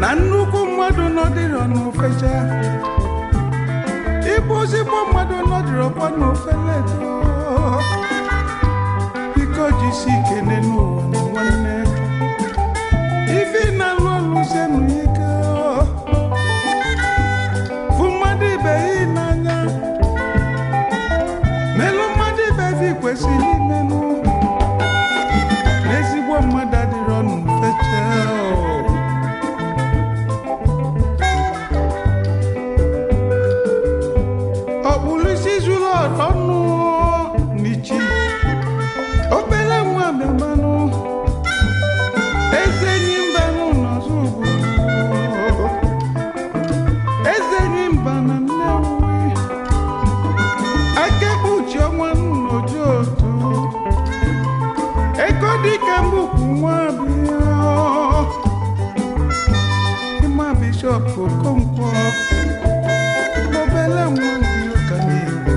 Na nnukwu mmadụ nọdịrọ n'ofecha, ịbụ ezigbo mmadụ nọdịrọkwa n'ofeleto. Biko jisi ike n'ụwa na nwanne, ife na-alụ ọlụ sienụ ike, fụ mmadụ ibe ya n'anya, melụ mmadụ ibe gị kwesịrị imenụ, n'ezigbo mmadụ adịrọ n'ofecha. Ọnụ n'ichi obere nwa bịamanụ, eze enyi mbanụ n'ọzọ ugbo, eze enyi mba na Nnewi, aka ekpuchi ọnwa n'oji otu ego dịka mbukwu nwa bịa ịma Bishọp Okonkwo, obere nwa dị ụka n'Igbo.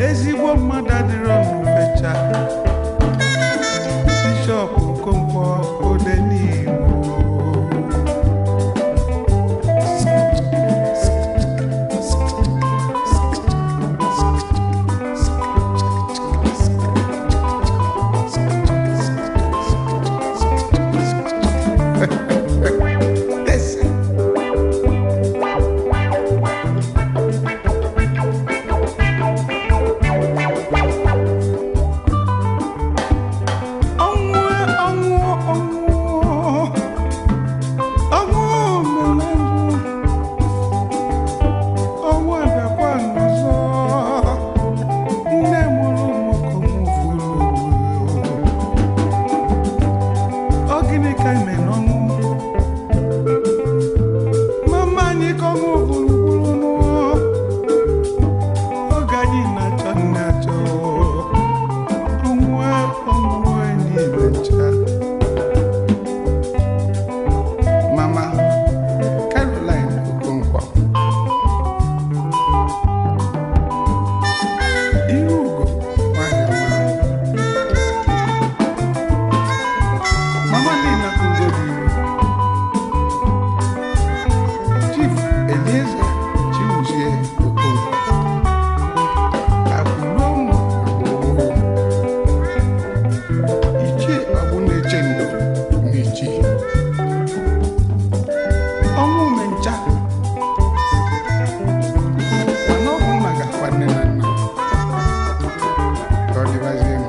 Ezigbo mmadụ adịrọ n'ofecha, Bishọp Okonkwo Odenigbo. Listen. Ọnwụ, ọnwụ, ọnwụ, ọnwụ mere ndụ, ọnwụ abịakwa n'ọzọ. Nne mụrụ ụmụ ka ọnwụ furu. Ọ gịnị ka ime n'ọnwụ? Mama anyị ka ọnwụ gburugburu nụ. Oge anyị na-achọ nne achọ. Ọnwụ, ọnwụ enyi mecha. Mama Caroline Okonkwo, Ihe ugo nwanyị ọma. Mama niile ugo dị iru. Chief Eliezer Chiwuzie Okonkwo, Akụruo ụmụ agbụrụ, Ichie Ọgbụneche Ndo N'ichi. Ọnwụ mencha, Mana ọ bụ nna ga-akwa nne na nna ka ọ dịbazie m.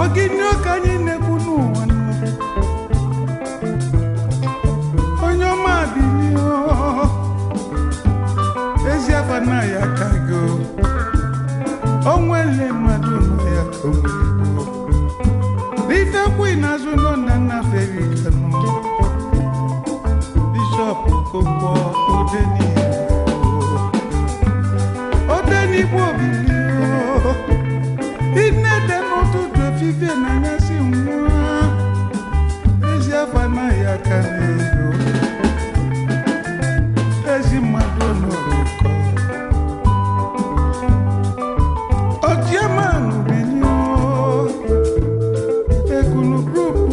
Ọ gịnị ka anyị na-ekwu n'ụwa nụ? Onye ọma bilie, ezi afa na ya aka gị o. O nwere mmadụ nọ ya ka o nwere ego. N'ife kwu n'azụ nọ na nna fere nụ. Bishọp Okonkwo Odenigbo, Odenigbo bilie, inede n'ụtụtụ, efifie na anyasị, nwa ezi afọ anaghị aka n'ego, ezi mmadụ n'ụkọ. Ojiamanụ bilie, egulu grupu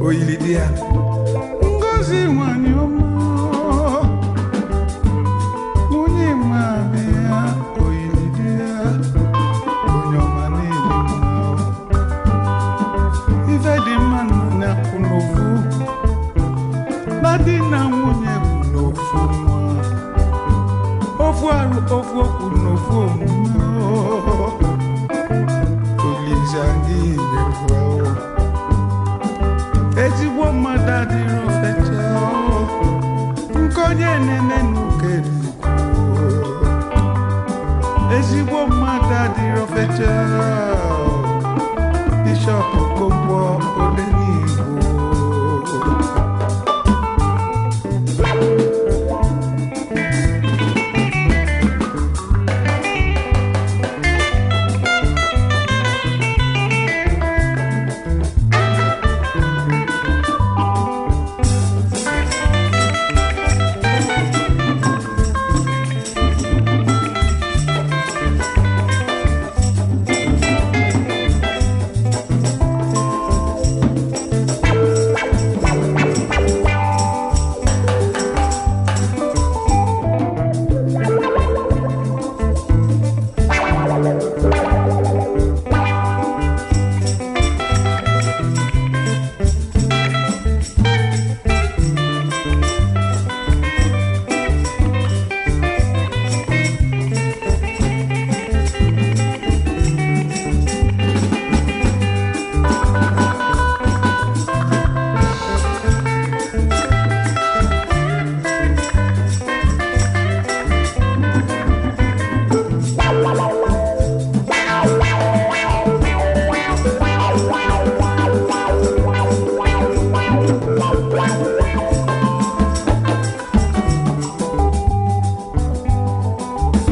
Oyili di ya. Ngozi nwanyị ọma, nwunye ma bịa, oyili di ya, onye ọma na-eri mma. Ife dị mma na kwụ n'ofu, na di na nwunye bụ n'ofu nwa, ofu arụ, ofu okwu na ofu omume. Olise gị nyekwa ezigbo mmadụ adịrị ofecha, nke onye na-eme n'ụka erikwu. Ezigbo mmadụ adịrị ofecha. Bishọp Okonkwo Odenigbo.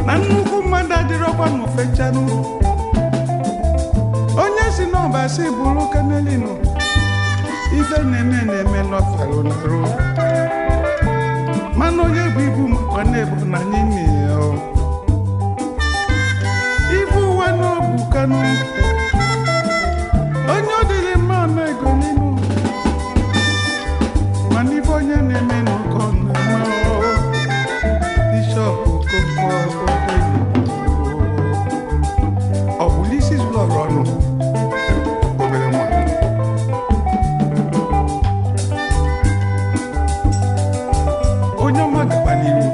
Na nnukwu mmadụ adịrọkwa n'ofechanụ. Onye si n'ọba si bụrụ kenelinu, ife na-eme na-eme n'ọfalụ narụ, mana onye bụ ibu makwa na-ebu na anyị nne ya o. Ibu ụwa n'obu kanụ, onye ọ dịghị mma na ego n'inu, mana ife onye na-eme n'ụkọ na-ama o. Bishọp Okonkwo Odenigbo, ọ bụ isi zuru ọrụ ọnụ, obere nwa. Onye ọma, gaba n'iru.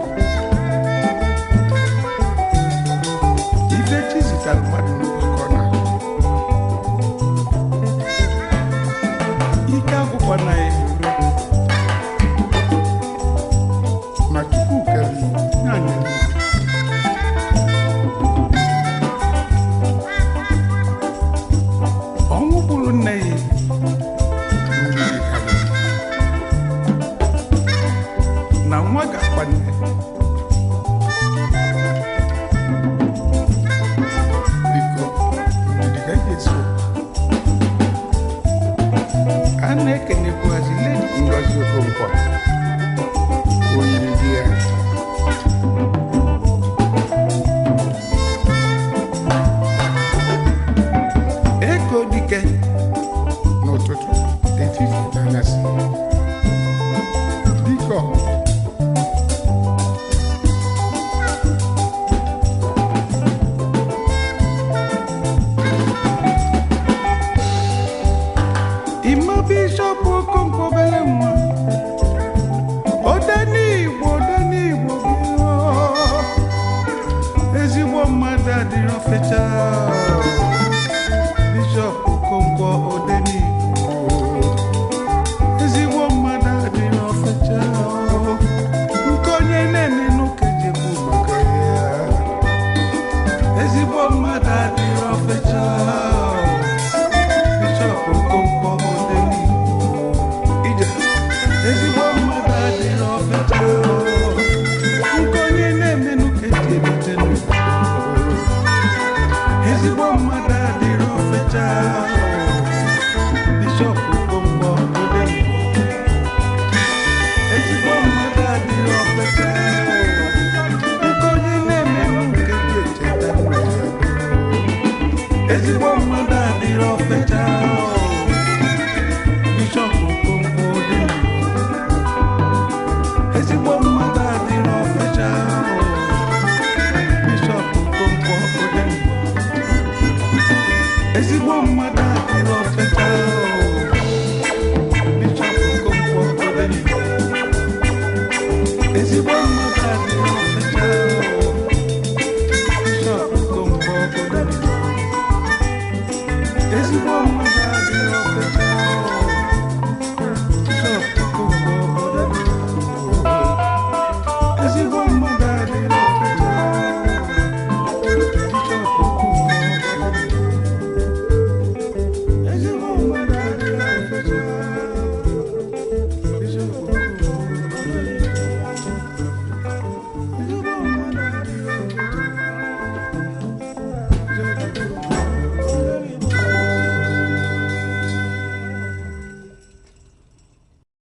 Ife chi zitara mmadụ n'ụkọ na ike agwụkwa na ya, ma Chukwu kere ya anyị ndụ. Ọnwụ gburu nne ya, mmiri karịrị na nwa ga-akwa nne. Biko, ndidi ka ga-esi. A na-ekenekwuhazi Lady Ngozi Okonkwo, oyiri.